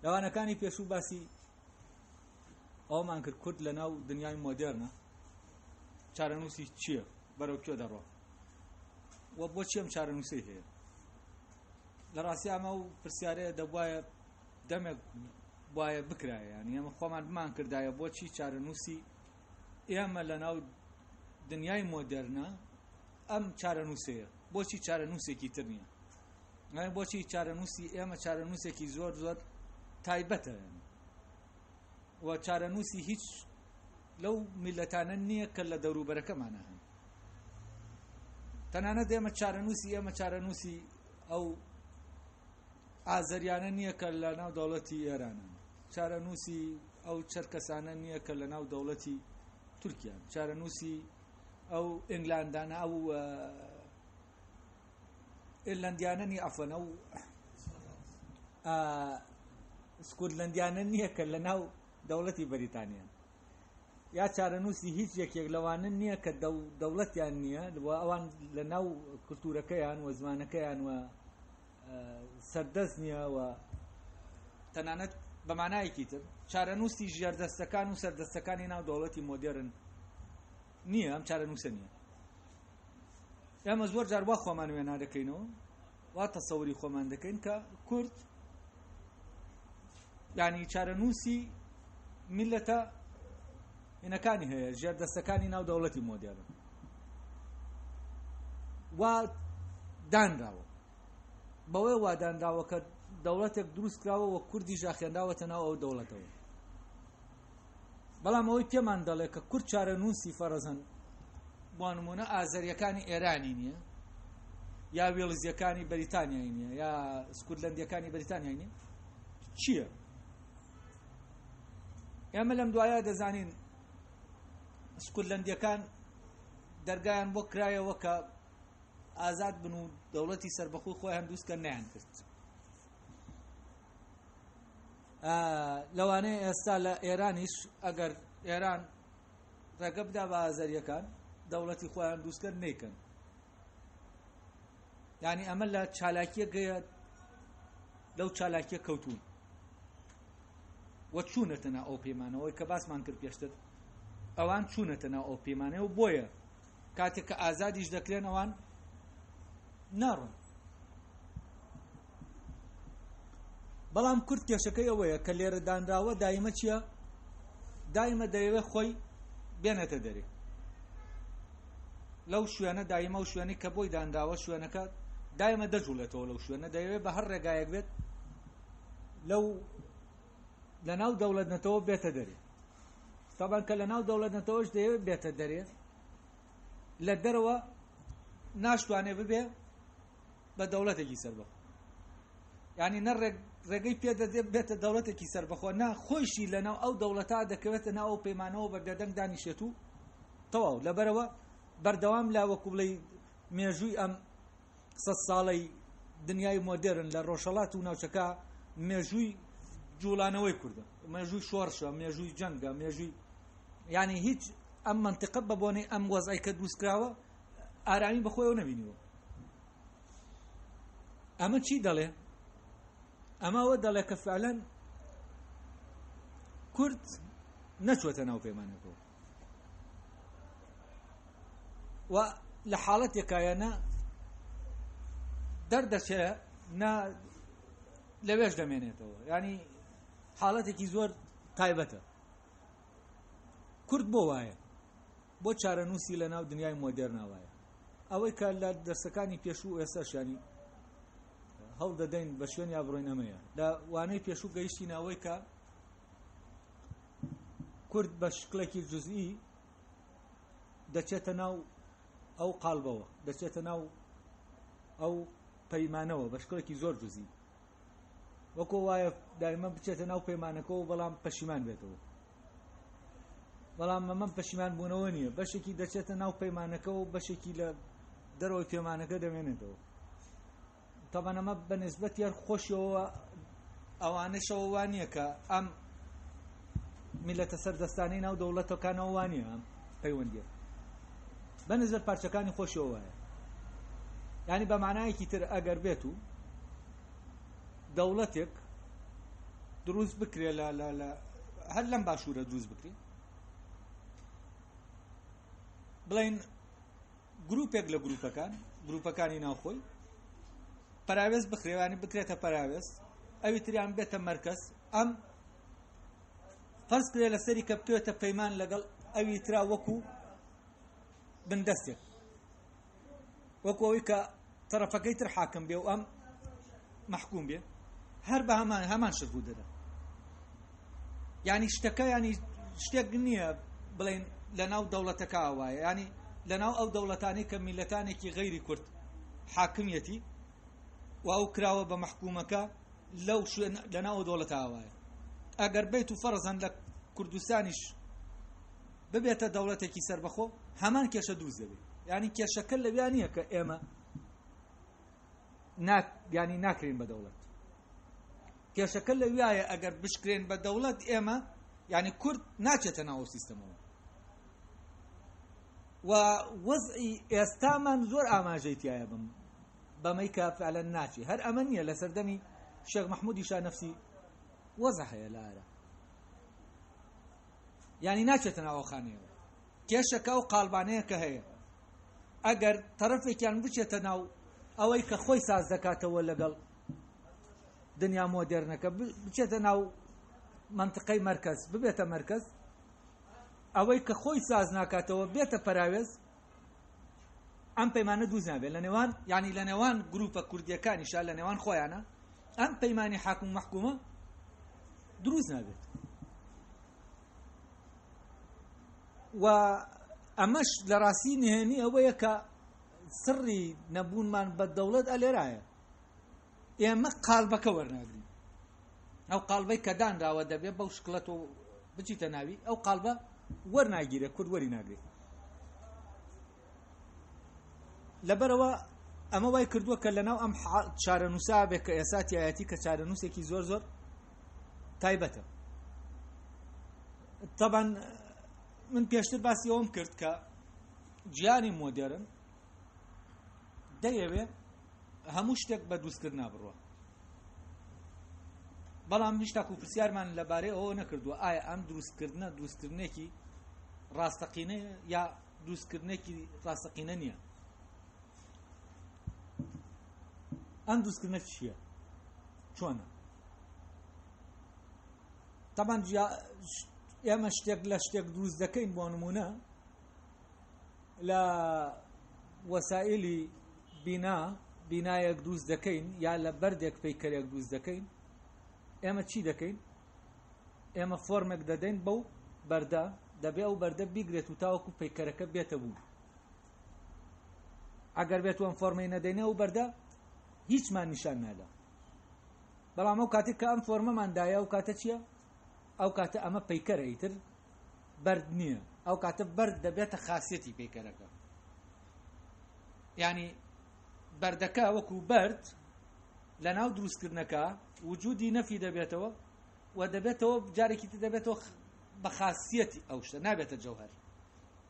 لەوانەکانی پێشوو باسی ئەومان کرد کورد لە ناو دنیای مۆدێرنە چارەنووسی چییە بەرەو کوێ دەڕۆ و بۆ چیم چارەنووسی هەیە لە ڕاستی ئەمە و پرسیارەیە دەبواە دەمێک وایە بکرایە یانی ئێمە خۆمان بمان کردایە بۆچی چارەنووسی ئێمە لە ناو دنیای مۆدێرنە ئەم چارەنووسەیە بۆچی چارەنووسێکی تر نییە بۆچی چارەنووسی ئێمە چارەنووسێکی زۆر زۆر تایبەتە و چارەنووسی هیچ لەو میلەتانە نییە کە لە دەوروبەرەکەمانە هەن تەنانەت ئێمە چارەنووسی ئێمە چارەنووسی ئەو ئازەریانە نییە کە لە ناو دەوڵەتی ئێرانن، چارەنووسی ئەو چەرکەسانە نییە کە لە ناو دەوڵەتی تورکیان، چارەنووسی ئەو ئینگلاندانە ئەو ئیرلەندیانە نییە عەفوەن ئەو سکوتلەندیانە نییە کە لە ناو دەوڵەتی بەریتانیان. یا چارەنووسی هیچ یەکێک لەوانە نییە کە دەوڵەتیان نییە و ئەوان لە ناو کولتوورەکەیان و زمانەکەیان و سەردەست نییە و تەنانەت بە مانایەکی تر چارەنووسی ژێردەستەکان و سەردەستەکانی ناو دەوڵەتی مۆدێرن نییە ئەم چارەنووسە نییە ئێمە زۆر جار وا خۆمان وێنا دەکەینەوە وا تەسەوری خۆمان دەکەین کە کورد یعنی چارەنووسی میلەتە هینەکانی هەیە ژێر دەستەکانی ناو دەوڵەتی مۆدێرن وا دانراوە بەوەی وا دانراوە کە دەوڵەتێک دروست کراوە وە کوردی ژاخێنراوەتە ناو ئەو دەوڵەتەوە بەڵام ئەوەی پێمان دەڵێ کە کورد چارەنووسی فەرەزەن بۆ نمونە ئازەریەکانی ئێرانی نییە یا وێڵزیەکانی بەریتانیای نییە یا سکوتلەندیەکانی بەریتانیای نییە چییە؟ ئێمە لەم دوایە دەزانین سکوتلەندیەکان دەرگایان بۆ کرایەوە کە ئازاد بن و دەوڵەتی سربەخۆی خۆیان دروستکە نیان کرد لەوانەیە ئێستا لە ئێرانیش ئەگەر ئێران ڕێگە بدا بە ئازەریەکان دەوڵەتی خۆیان دروستکەن نیکەن یعنی ئەمە لە چالاکیەکەیە لەو چالاکیە کەوتون و چوونەتە ناو ئەو پەیمانەوەی کە باسمان کرد پێشتر ئەوان چوونەتە ناو ئەو پەیمانەیە و بۆیە کاتێک کە ئازادیش دەکرێن ئەوان ناڕۆن بەڵام کورد کێشەکەی ئەوەیە کە لێرە دانراوە دایمە چییە دایمە دەیەوێت خۆی بێنێتە دەرێ لەو شوێنە دایمە و شوێنی کە بۆی دانراوە شوێنەکە دایمە دەجوڵێتەوە لەو شوێنە دەیەوێت بە هەر ڕێگایەک بێت لەو لە ناو دەوڵەت نەتەوە بێتە دەرێ تابان کە لە ناو دەوڵەت نەتەوەش دەیەوێت بێتە دەرێ لە دەرەوە ناشتوانێ ببێ بە دەوڵەتێکی سەربەخۆ یعنی نە ڕێگەی پێ دەدێ بێتە دەوڵەتێکی سەربەخۆ نا خۆیشی لەناو ئەو دەوڵەتا دەکەوێتە ناو ئەو پەیمانەوە بە بێدەنگ دانیشێت و تەواو لەبەرەوە بەردەوام لا وەکو بڵێ مێژووی ئەم سە ساڵەی دنیای مۆدێرن لە ڕۆژهەڵات و ناوچەکە مێژووی جوڵانەوەی کوردە مێژووی شۆڕشە مێژووی جەنگە مێژووی یعنی هیچ ئەم منطقە بە بۆنەی ئەم وەزعی کە دروست کراوە ئارامی بەخۆیەوە نەبینیوە ئەمە چی دەڵێ ئەمە ئەوە دەڵێ کە فعلەن کورد نەچوەتە ناو پەیمانەکەەوە و لە حاڵەتێکایە نە دەردەچێ نە لەوێش دەمێنێتەوە ینی حاڵەتێکی زۆر تایبەتە کورد بۆ وایە بۆ چارەنووسی لە ناو دنیای مۆدێرنا وایە ئەوەی کە لە دەرسەکانی پێشوو ئێستاشیانی هەوڵ دەدەین بە شوێن یا بڕۆین ئەمەیە لە وانەی پێشوو گەیشتین ئەوەی کە کورد بە شکڵێکی جزئی دەچێتە ناو ئەو قالبەوە دەچێتە ناو ئەو پەیمانەوە بە شکڵێکی زۆر جزئی وەکۆ وایە دایمە بچێتە ناو پەیمانەکەەوە بەڵام پەشیمان بێتەوە بەڵام مەمەم پەشیمان بوونەوە نییە بەشێکی دەچێتە ناو پەیمانەکە و بەشێکی لە دەرەوەی پەیمانەکە دەمێنێتەوە تەبعەن ئەمە بە نسبەت یار خۆشیەوە ئەوانەشەوە وانە کە ئەم میلەتە سەردەستانەی ناو دەوڵەتەکانەوە وانە ئەم پەیوەندیە بە نسبەت پارچەکانی خۆشیەوە وایە ینی بە مانایەکی تر ئەگەر بێت و دەوڵەتێک دروست بکرێ لە لە لە هەر لەم باشوورە دروست بکرێ بڵین گروپێک لە گروپەکان گروپەکانی ناوخۆی پەراوێز بخرێوانی بکرێتە پەراوێز ئەوی تریان بێتە مەرکەز ئەم فەرز کرێ لەسەری کە بکەوێتە پەیمان لەگەڵ ئەوی ترا وەکو بندەستێک وەکو ئەوەی کە تەرەفەکەی تر حاکم بێ و ئەم مەحکوم بێ هەر بە هەمان هەمان شت ڕوو دەدا یعنی شتەکە ینی شتێک نییە بڵێن لەناو دەوڵەتەکە وایە ینی لەناو ئەو دەوڵەتانی کە میلەتانێکی غەیری کورد حاکمیەتی و ئەو کراوە بە مەحکومەکە لەو شوێن لەناو دەوڵەتە وایە ئەگەر بیت و فەرزەن لە کوردستانیش ببێتە دەوڵەتێکی سەربەخۆ هەمان کێشە دروست دەبێت یعنی کێشەکە لەویا نییە کە ئێمە ینی ناکرێن بە دەوڵەت کێشەکە لەویایە ئەگەر بشکرێن بە دەوڵەت ئێمە یعنی کورد ناچێتە ناو سیستەمەوە و وەزعی ئێستامان زۆر ئاماژەی تایە بم بەمەی کە فعلەن ناچی هەر ئەمە نییە لە سەردەمی شێخ مەحمودی شا نەفسی وەزع هەیە لە ئارا یعنی ناچێتە ناو خانەیەوە کێشەکە ئەو قالبانەیە کە هەیە ئەگەر تەرەفێکیان بچێتە ناو ئەوەی کە خۆی ساز دەکاتەوە لەگەڵ دنیا مۆدێرنەکە بچێتە ناو منطقەی مرکز ببێتە مرکز ئەوەی کە خۆی ساز ناکاتەوە بێتە پەراوێز ئەم پەیمانە دووز نابێت لە نێوان یعنی لە نێوان گروپە کوردیەکانیشا لە نێوان خۆیانە ئەم پەیمانی حاکم و مەحکومە دروست نابێت و ئەمەش لە ڕاستی نهێنی ئەوەیە کە سڕی نەبوونمان بە دەوڵەت ئەلێرایە ئێمە قالبەکە وەرناگرین ئەو قالبەی کە دانراوە دەبێت بەو شکڵەت و بچیتە ناوی ئەو قالبە وەرناگیرێ کورد وەری ناگرێت لەبەرەوە ئەمە وای کردووە کە لەناو ئەم چارەنووسا بێ کە ئێستا تایەتی کە چارەنووسێکی زۆر زۆر تایبەتە طبعا من پێشتر باسی ئەوم کرد کە گیانی مۆدێرن دەیەوێ هەموو شتێک بە دروستکردنا بڕوە بەڵام هیچ تاکو پرسیارمان لەبارەی ئەوە نەکردووە ئایا ئەم دروستکردنە دروستکردنێکی ڕاستەقینە یا دروستکردنێکی ڕاستەقینە نییە ئەم دروستکردنە چییە چۆنە تەبان ئێمە شتێک لە شتێک دروست دەکەین بۆ نمونە لە وەسائلی بینا بینایەک دروست دەکەین یا لە بەردێک پەیکەرێک دروست دەکەین ئێمە چی دەکەین ئێمە فۆرمێک دەدەین بەو بەردە دەبێ ئەو بەردە بیگرێت و تاوەکو پەیکەرەکە بێتە بوو ئەگەر بێت ئەم فۆرمەی نەدەینە ئەو بەردە هیچمان نیشان نادا بەڵام ئەو کاتێک کە ئەم فۆرمەمان دایە ئەو کاتە چییە ئەو کاتە ئەمە پەیکەرە ئیتر بەرد نییە ئەو کاتە بەرد دەبێتە خاصەتی پەیکەرەکە ینی بەردەکە وەکو بەرد لە ناو دروستکردنەکە وجودی نەفی دەبێتەوە و دەبێتەوە جارێکی تر دەبێتەوە بە خاصیەتی ئەو شتە نابێتە جەوهەر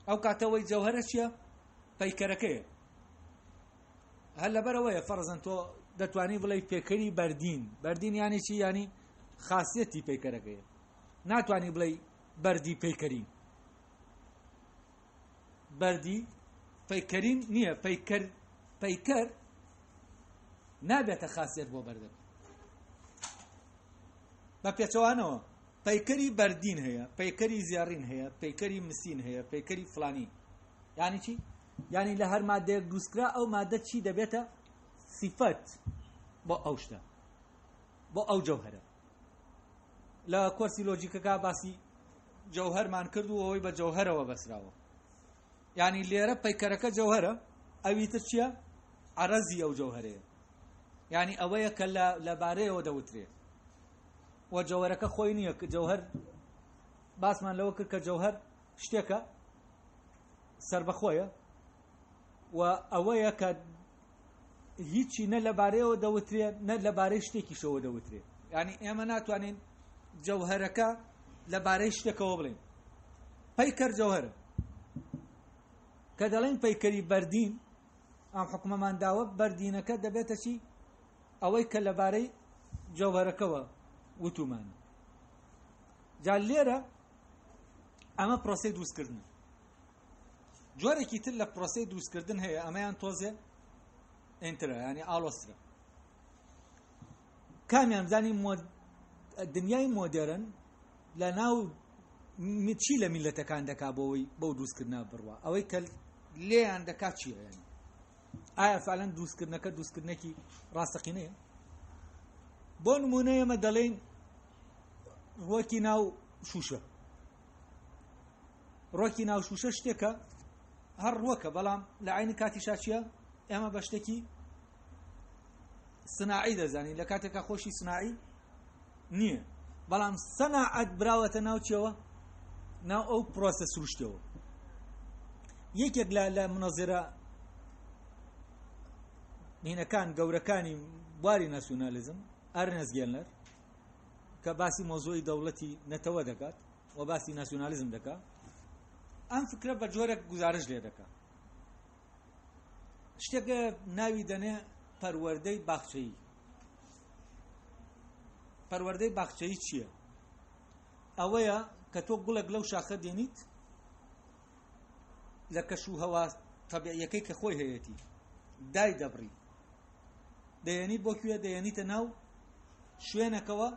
ئەو کاتەوەی جەوهەرە چییە پەیکەرەکەیە هەر لەبەرەوەیە فەرزەن تۆ دەتوانی بڵێ پێکەری بەردین بەردین ینی چی ینی خاصیەتی پەیکەرەکەیە ناتوانی بڵێ بەردی پەیکەرین بەردی پەیکەرین نییە پەیکەر پەیکەر نابێتە خاصیت بۆ بەردەکە بە پێچەوانەوە پەیکەری بەردین هەیە پەیکەری زێڕین هەیە پەیکەری مسین هەیە پەیکەری فلانی یعنی چی یعنی لە هەر مادەیەک دروستکرا ئەو مادە چی دەبێتە سیفەت بۆ ئەو شتە بۆ ئەو جەوهرە لە کۆرسی لۆجیکەکە باسی جەوهەرمان کرد و ئەوەی بە جەوهەرەوە بەسراوە یعنی لێرە پەیکەرەکە جەوهەرە ئەوی تر چییە عەرەزی ئەو جەوهەرەیە یعنی ئەوەیە کە لەبارەیەوە دەوترێ و جەوهەرەکە خۆی نییە کە جەوهەر باسمان لەوە کرد کە جەوهەر شتێکە سربەخۆیە و ئەوەیە کە هیچی نە لەبارەیەوە دەوترێ نە لەبارەی شتێکیشەوە دەوترێ یعنی ئێمە ناتوانین جەوهەرەکە لەبارەی شتێکەوە بڵێن پەیکەر جەوهەرە کە دەڵێن پەیکەری بەردین ئەم حکومەمان داوە بەردینەکە دەبێتە چی ئەوەی کە لەبارەی جەوهەرەکەوە وتومان. جا لێرە ئەمە پرۆسەی دروستکردنە. جۆرێکی تر لە پرۆسەی دروستکردن هەیە، ئەمەیان تۆزێ ئینترە، یعنی ئاڵۆزترە. کامیان بزانی دنیای مۆدێرن لە ناو چی لە میلەتەکان دەکا بۆەوەی بەو دروستکردە بڕوا، ئەوەی کە لێیان دەکات چییە؟ یعنی ئایا فعلەن دروستکردنەکە دروستکردنێکی ڕاستەقینەیە؟ بۆ نمونە ئێمە دەڵێین ڕوەکی ناو شوشە، ڕۆکی ناو شوشە شتێکە هەر ڕوەکە، بەڵام لە عینی کاتیشا چییە؟ ئێمە بە شتێکی سناعی دەزانین، لە کاتێکا خۆشی سناعی نییە، بەڵام سەناعەت براوەتە ناو چیەوە؟ ناو ئەو پرۆسە سروشتەوە. یەکێک لە منەزیرە هینەکان گەورەکانی بواری ناسیۆنالیزم ئەرنست گێلنەر کە باسی مۆزۆی دەوڵەتی نەتەوە دەکات و باسی ناسیۆنالیزم دەکات، ئەم فکرە بە جۆرێک گزارش لێ دەکات. شتێک ناوی دەنێ پەروەردەی باخچەیی. پەروەردەی باخچەیی چییە؟ ئەوەیە کە تۆ گوڵێک لەو شاخە دێنیت لە کەش و هەوا تەبیعیەکەی کە خۆی هەیەتی دای دەبڕی، دەیەنیت بۆ کوێ؟ دەیەنیتە ناو شوێنەکەوە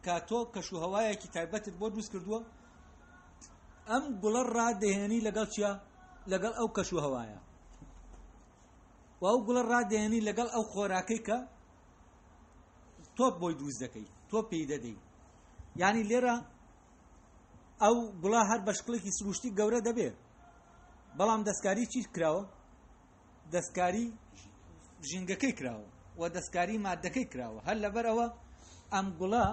کە تۆ کەش و هەوایەکی تایبەتت بۆ دروست کردووە. ئەم گوڵە ڕادەهێنی لەگەڵ چیا؟ لەگەڵ ئەو کەش و هەوایە، و ئەو گوڵە ڕادەهێنی لەگەڵ ئەو خۆراکەی کە تۆ بۆی دروست دەکەی، تۆ پێی دەدەی. یعنی لێرە ئەو گوڵە هەر بە شکڵێکی سروشتی گەورە دەبێ، بەڵام دەستکاری چی کراوە؟ دەستکاری ژینگەکەی کراوە و دەستکاری مادەکەی کراوە. هەر لەبەرەوە ئەم گوڵە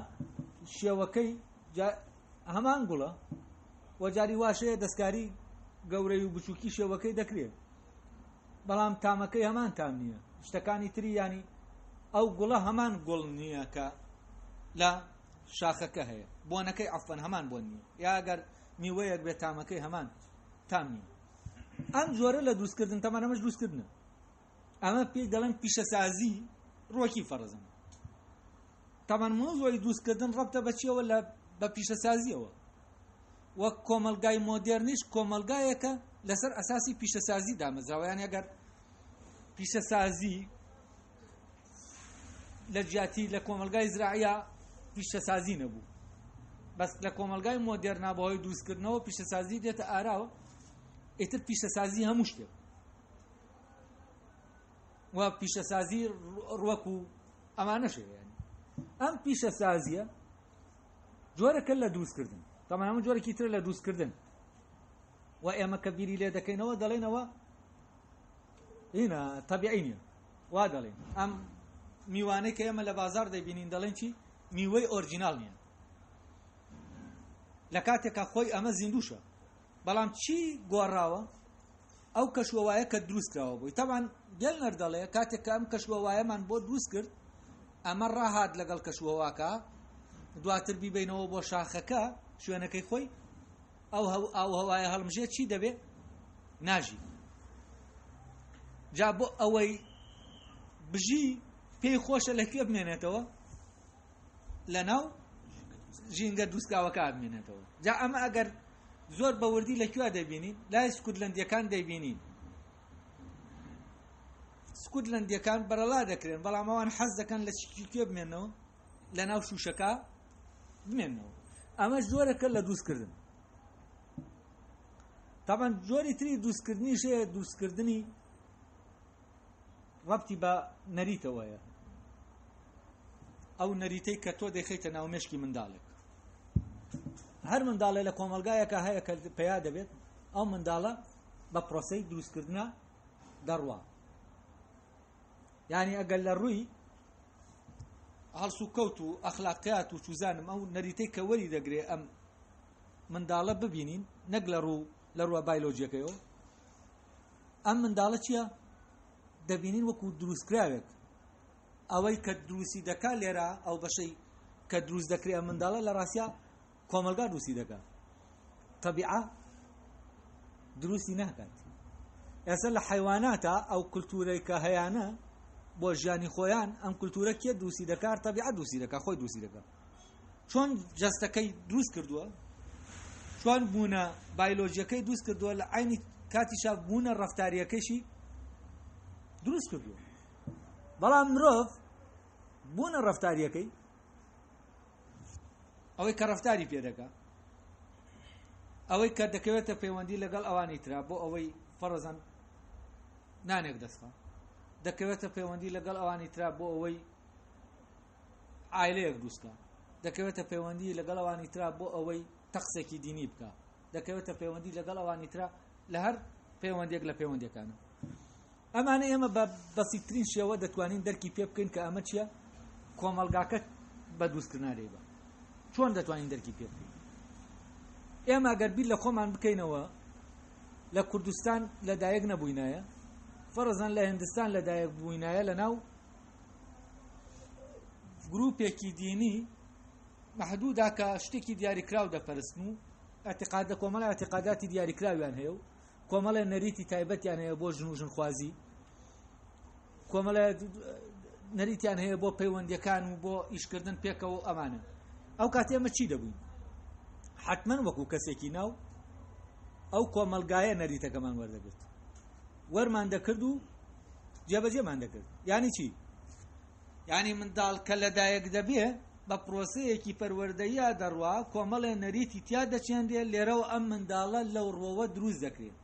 شێوەکەی هەمان گوڵە و جاری واشەیە دەستکاری گەورەی و بچووکی شێوەکەی دەکرێت، بەڵام تامەکەی هەمان تام نییە. شتەکانی تری ینی ئەو گوڵە هەمان گوڵ نییە کە لە شاخەکە هەیە، بۆنەکەی عەفەن هەمان بۆن نییە، یا ئەگەر میوەیەک بێت تامەکەی هەمان تام نییە. ئەم جۆرە لە دروستکردن تەمان ئەمەش دروستکردنە، ئەمە پێی دەڵێن پیشەسازی ڕۆکی فەرزن. تەمان مۆزۆی دروستکردن ڕەبتە بە چیەوە؟ لە بە پیشەسازیەوە. وەک کۆمەلگای مۆدێرنیش کۆمەلگایەکە لەسەر ئەساسی پیشەسازی دامەزراوە. یان ئەگەر پیشەسازی لە جیاتی لە کۆمەلگای زراعیە پیشەسازی نەبوو، بەس لە کۆمەلگای مۆدێرنا بەهۆی دروستکردنەوە پیشەسازی دێتە ئاراوە. ئیتر پیشەسازی هەموو شتێک و پیشەسازی ڕوەک و ئەمانەشێ. یعنی ئەم پیشەسازیە جۆرەکە لە دروستکردن، تەمان هەموو جۆرێکی تر لە دروستکردن. و ئێمە کە بیری لێ دەکەینەوە دەڵێنەوە هینا تەبیعی نییە، وا دەڵێن ئەم میوانەی کە ئێمە لە بازار دەبینین دەڵێن چی؟ میوەی ئۆرجیناڵ نییە، لە کاتێکا خۆی ئەمە زیندوشە، بەڵام چی گۆڕاوە؟ ئەو کەشوەوایە کە دروست کراوە بۆی. تەبان گەلنەر دەڵێ کاتێک کە ئەم کەشوەوایەمان بۆ دروست کرد، ئەمە ڕاهات لەگەڵ کەشوهەواکە، دواتر بیبینەوە بۆ شاخەکە شوێنەکەی خۆی، ئەو ئاو هەوایە هەڵمژێ چی دەبێ؟ ناژی. جا بۆ ئەوەی بژی پێی خۆشە لە کوێ بمێنێتەوە؟ لە ناو ژینگە دروستکراوەکە بمێنێتەوە. جا ئەمە ئەگەر زۆر بە وردی لە کوێ دەبینین؟ لای سکوتلەندیەکان دەبینین. سکوتلەندیەکان بەرەڵا دەکرێن، بەڵام ئەوان حەز دەکەن لە چی کوێ بمێنەوە؟ لە ناو شوشەکە بمێنەوە. ئەمە جۆرەکە لە دروستکردن. طبعا جۆری تری دروستکردنیش هەیە، دروستکردنی ڕەبتی بە نەریتەوەیە. ئەو نەریتەی کە تۆ دەیخەیتە ناو مێشکی منداڵێک، هەر منداڵێ لە کۆمەلگایەکە هەیە کە پەیا دەبێت، ئەو منداڵە بە پرۆسەی دروستکردنە دەڕوا. یعنی ئەگەر لە ڕووی هەڵسوکەوت و ئەخلاقیات و چوزانم ئەو نەریتەی کە وەری دەگرێ ئەم منداڵە ببینین، نەک لە ڕوو لە ڕووە بایلۆجیەکەیەوە، ئەم منداڵە چییە؟ دەبینین وەکو دروستکراوێک. ئەوەی کە دروستی دەکا لێرە، ئەو بەشەی کە دروست دەکرێت ئەم منداڵە لە ڕاستیا کۆمەلگا دروستی دەکا، تەبیعە دروستی ناکات. ئێستا لە حیواناتە ئەو کولتورەی کە هەیانە بۆ ژیانی خۆیان، ئەم کولتورە کێ دروستی دەکات؟ تەبیعە دروستی دەکا، خۆی دروستی دەکا. چۆن جەستەکەی دروست کردووە، چۆن بوونە بایلۆجیەکەی دروست کردووە، لە عینی کاتیشا بوونە ڕەفتاریەکەشی دروست کردووە. بەڵام مرۆڤ بوونە ڕەفتاریەکەی ئەوەی کە ڕەفتاری پێ دەکا، ئەوەی کە دەکەوێتە پەیوەندی لەگەڵ ئەوانی ترا بۆ ئەوەی فەرزەن نانێک دەستخا، دەکەوێتە پەیوەندی لەگەڵ ئەوانی ترا بۆ ئەوەی عایلەیەک دروستکە، دەکەوێتە پەیوەندی لەگەڵ ئەوانی ترا بۆ ئەوەی تەقسێکی دینی بکە، دەکەوێتە پەیوەندی لەگەڵ ئەوانی ترا لە هەر پەیوەندێک لە پەیوەندەکانە. ئەمانە ئێمە بە بەسیترین شێوە دەتوانین دەرکی پێ بکەین کە ئەمە چییە؟ کۆمەڵگاکە بە دروستکردنارەی بە چۆن دەتوانین دەرکی پێ بکەین؟ ئێمە ئەگەر بیر لە خۆمان بکەینەوە لە کوردستان لەدایک نەبووینایە، فەرزان لە هندستان لەدایک بووینایە، لە ناو گروپێکی دینی محدودا کە شتێکی دیاریکراو دەپەرستن و اعتقاد کۆمەڵە اعتقاداتی دیاریکراویان هەیە و کۆمەڵە نەریتی تایبەتیان هەیە بۆ ژن و ژنخوازی، کۆمەڵە نەریتیان هەیە بۆ پەیوەندیەکان و بۆ ئیشکردن پێکەوە ئەمانە. ئەو کاتێ ئێمە چی دەبووین؟ حتمما وەکو کەسێکی ناو ئەو کۆمەلگایە نەریتەکەمان وەردەگرت، وەرمان دەکرد و جێبەجێمان دەکرد. یعنی چی؟ یعنی منداڵ کە لەدایک دەبێ بە پرۆسەیەکی پەروەردەیە دەڕوا، کۆمەڵێ نەریتی تیا دەچێنرێ، لێرەوە ئەم منداڵە لەو ڕۆوە دروست دەکرێت.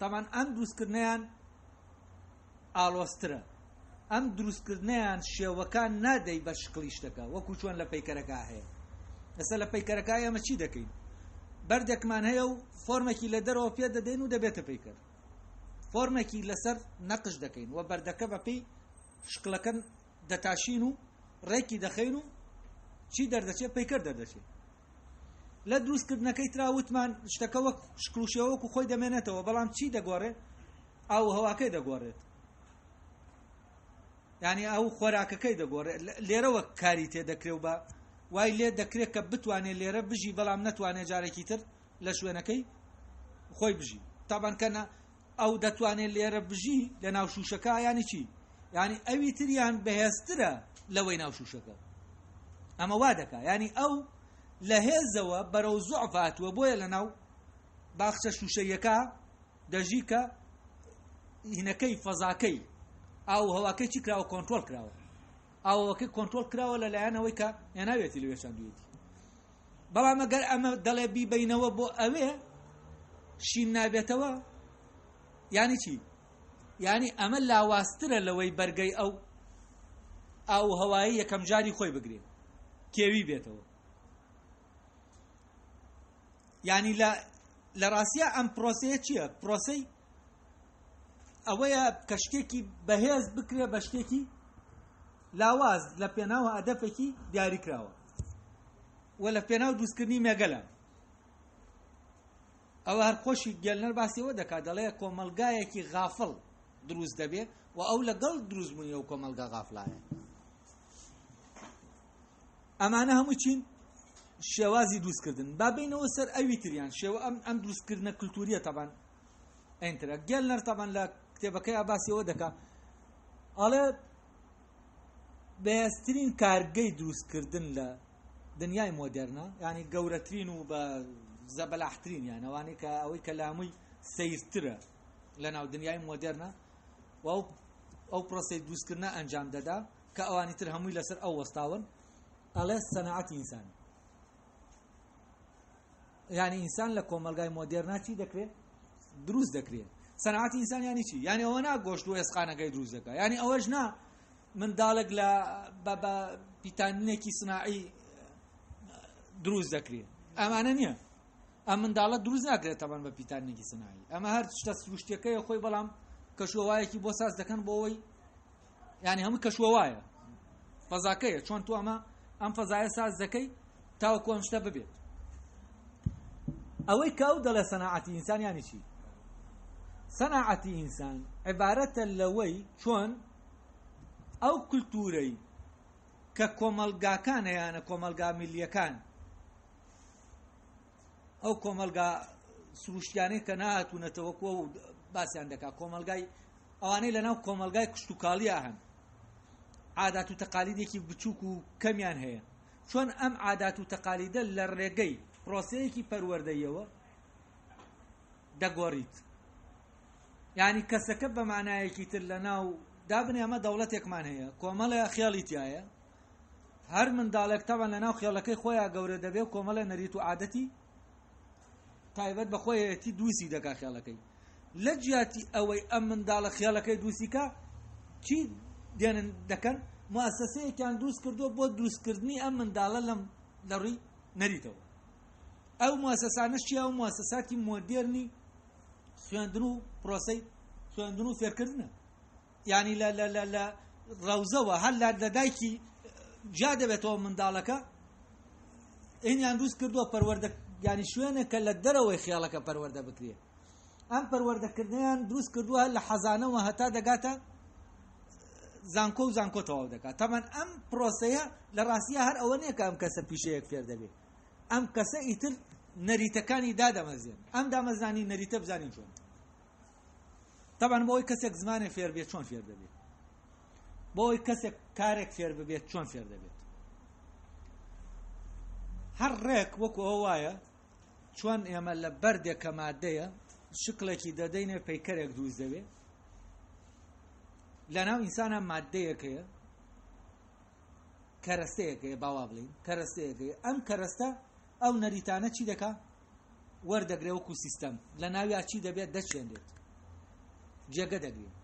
تەمان ئەم دروستکردنیان ئالۆزترە، ئەم دروستکردنیان شێوەکان نادەی بە شکڵی شتەکە وەکو چۆن لە پەیکەرەکە هەیە. ئێستا لە پەیکەرەکە ئێمە چی دەکەین؟ بەردێکمان هەیە و فۆرمێکی لە دەرەوە پێ دەدەین و دەبێتە پەیکەر. فۆرمێکی لەسەر نەقش دەکەین و بەردەکە بەپێی شکڵەکە دەتاشین و ڕێکی دەخەین و چی دەردەچێت؟ پەیکەر دەردەچێت. لە دروستکردنەکەی ترا وتمان شتەکە وەک شکڵ و شێوە وەکو خۆی دەمێنێتەوە، بەڵام چی دەگۆڕێت؟ ئاو و هەواکەی دەگۆڕێت، یعنی ئەو خۆراکەکەی دەگۆڕێت. لێرەوە کاری تێ دەکرێ و بە وای لێ دەکرێت کە بتوانێت لێرە بژی، بەڵام نەتوانێت جارێکی تر لە شوێنەکەی خۆی بژی. تابان کە ئەو دەتوانێت لێرە بژی لە ناو شوشەکە، یعنی چی؟ یعنی ئەوی تریان بەهێزترە لەوەی ناو شوشەکە. ئەمە وا دەکا، یعنی ئەو لە هێزەوە بەرەو زوعف هاتووە، بۆیە لە ناو باخچە شوشەیەکە دەژی کە هینەکەی فەزاکەی ئاو هەواکەی چی کراوە؟ کۆنترۆل کراوە. ئاوەکەی کۆنترۆل کراوە لەلایەن ئەوەی کە هێناوێتی لەوێ چاندوێتی. بەڵام ئەگەر ئەمە دەڵێ بیبینەوە بۆ ئەوێ شین نابێتەوە، یعنی چی؟ یعنی ئەمە لاوازترە لەوەی بەرگەی ئەو ئاو هەوایی یەکەم جاری خۆی بگرێت کێوی بێتەوە. یعنی لە ڕاستیە ئەم پرۆسەیە چییە؟ پرۆسەی ئەوەیە کە شتێکی بەهێز بکرێ بە شتێکی لاواز لە پێناو هەدەفێکی دیاریکراوە و لە پێناو دروستکردنی مێگەلە. ئەوە هەر خۆشی گێلنەر باسیەوە دەکات، دەڵێ کۆمەلگایەکی غافڵ دروست دەبێ و ئەو لەگەڵ دروستبوونی ئەو کۆمەلگا غافلایە. ئەمانە هەموو چین؟ شێوازی دروستکردن. با بینەوە سەر ئەوی تریان، شێوە ئەم دروستکردنە کللتوریە تەبان ئەینترە. گێلنەر تەبان لە کتێبەکەی باسیەوە دەکا، ئەڵێ بەهێزترین کارگەی دروستکردن لە دنیای مۆدێرنە، ینی گەورەترین و بە زەبەلاحترین، یان ئەوانەی کە ئەوەی کە لامووی سەیرترە لە ناو دنیای مۆدێرنە و ئەو پرۆسەی دروستکردنە ئەنجام دەدا کە ئەوانی تر هەمووی لەسەر ئەو وەستاون، ئەڵێ سەنعەتی ئینسان. یعنی ئینسان لە کۆمەلگای مۆدێرنا چی دەکرێت؟ دروست دەکرێت. سەنعەتی ئینسان یعنی چی؟ یعنی ئەوە نا گۆشت و ئێسقانەکەی دروست دەکات، یعنی ئەوەش نا منداڵێک لە بە پیتاندنێکی سناعی دروست دەکرێت. ئەمانە نییە. ئەم منداڵە دروست ناکرێت تەبان بە پیتاندنێکی سناعی. ئەمە هەر شتە سروشتیەکەی خۆی، بەڵام کەشوهەوایەکی بۆ ساز دەکەن بۆ ئەوەی، یعنی هەموو کەشوهەوایە فەزاکەیە، چۆن تۆ ئەمە ئەم فەزایە ساز دەکەی تاوەکو ئەم شتە ببێت. ئەوەی کە ئەو دەڵێ سەناعەتی ئینسان یعنی چی؟ سەناعەتی ئینسان عیبارەتە لەوەی چۆن ئەو کولتوورەی کە کۆمەلگاکان هەیانە، کۆمەلگا میلیەکان، ئەو کۆمەلگا سروشتیانەی کە نهاتوونەتەوە کۆ باسییان دەکات، کۆمەلگای ئەوانەی لەناو کۆمەلگای کشتتوکاڵیە هەن، عادات و تەقالیدێکی بچووک و کەمیان هەیە چۆن ئەم عادات و تەقالیدە لە ڕێگەی پرۆسەیەکی پەروەردەیەوە دەگۆڕیت. یعنی کەسەکە بە مانایەکی تر لە ناو دابنێ ئەمە دەوڵەتێکمان هەیە کۆمەڵێ خێڵی تایە، هەر منداڵێک تەبەن لە ناو خێڵەکەی خۆیان گەورە دەبێ و کۆمەڵێ نەریت و عادەتی تایبەت بە خۆیەتی دووسی دەکا خێڵەکەی. لە جیاتی ئەوەی ئەم منداڵە خێڵەکەی دووسیکا چی دێنن دەکەن؟ موسسەیەکیان دروست کردووە بۆ دروستکردنی ئەم منداڵە لەم لە ڕووی نەریتەوە. ئەو موسسانەش چیە؟ ئەو موسساتی مۆدێرنی خوێندن و پرۆسەی خوێندن و فێرکردنە. یعنی لە لە لە لە ڕەوزەوە هەر لە دایکی جیا دەبێتەوە منداڵەکە ئینیان دروست کردووە پەروەردە، یعنی شوێنێکە لە دەرەوەی خێڵەکە پەروەردە بکرێت. ئەم پەروەردەکردنیان دروست کردووە لە حەزانەوە هەتا دەگاتە زانکۆ و زانکۆ تەواو دەکات. تەمان ئەم پرۆسەیە لە ڕاستیە هەر ئەوە نییە کە ئەم کەسە پیشەیەک فێر دەبێت، ئەم کەسە ئیتر نەریتەکانی دادەمەزێن. ئەم دامەزرانی نەریتە بزانین چۆن. طبعا بۆ ئەوەی کەسێک زمانێک فێر بێت چۆن فێر دەبێت، بۆ ئەوەی کەسێک کارێک فێر ببێت چۆن فێر دەبێت. هەر ڕێک وەکو ئەوە وایە چۆن ئێمە لە بەردێک کە مادەیە شکڵێکی دەدەینێ پەیکەرێک دروست دەبێت، لەناو ئینسانە مادەیەک هەیە، کەرەستەیەک هەیە، باوا بڵین کەرەستەیەک هەیە. ئەم کەرەستە ئەو نەریتانە چی دەکا؟ وەردەگرێ وەکو سیستەم لە ناویا چی دەبێت؟ دەچێنرێت، جێگە دەگرێت.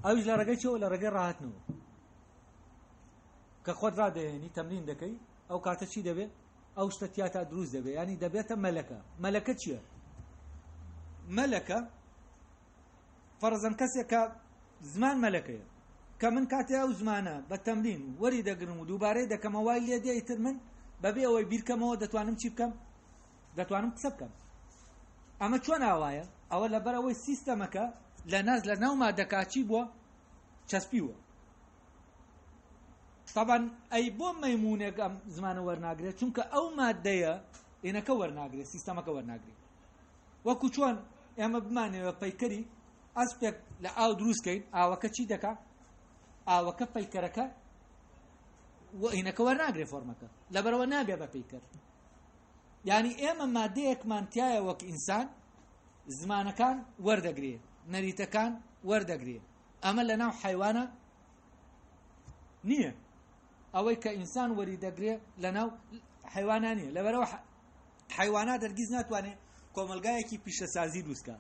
ئەویش لە ڕێگەی چەوە؟ لە ڕێگەی ڕاهاتنەوە کە خۆت ڕادەهێنی تەمرین دەکەی، ئەو کاتە چی دەبێت؟ ئەو شتە تیاتا دروست دەبێت، ینی دەبێتە مەلەکە. مەلەکە چییە؟ مەلەکە فەرزەن کەسێکە زمان مەلەکەیە کە من کاتێ ئەو زمانە بە تەمرین وەری دەگرم و دووبارەی دەکەمە وای لێ دێ، ئیتر من بەبێ ئەوەی بیرکەمەوە دەتوانم چی بکەم؟ دەتوانم قسە بکەم. ئەمە چۆن ئاوایە؟ ئەوە لەبەرەوەی سیستەمەکە لە ناز لە ناو مادەکە چی بووە؟ چەسپیوە. طبعا ئەی بۆ مەیمونێک ئەم زمانە وەرناگرێت؟ چونکە ئەو مادەیە ئینەکە وەرناگرێت، سیستەمەکە وەرناگرێت. وەکو چۆن ئێمە بمانەوە پەیکەری ئەسپێک لە ئاو دروستکەین، ئاوەکە چی دەکا؟ ئاوەکە پەیکەرەکە و ئینەکە وەرناگرێ، فۆرمەکە، لەبەرەوە نابێ بە پەیکەر. یعنی ئێمە مادەیەکمان تایە وەک ئینسان زمانەکان وەردەگرێ، نەریتەکان وەردەگرێ. ئەمە لە ناو حیوانە نییە. ئەوەی کە ئینسان وەری دەگرێ لە ناو حیوانە نییە. لەبەرەوە حیوانات هەرگیز ناتوانێت کۆمەلگایەکی پیشەسازی دروستکە.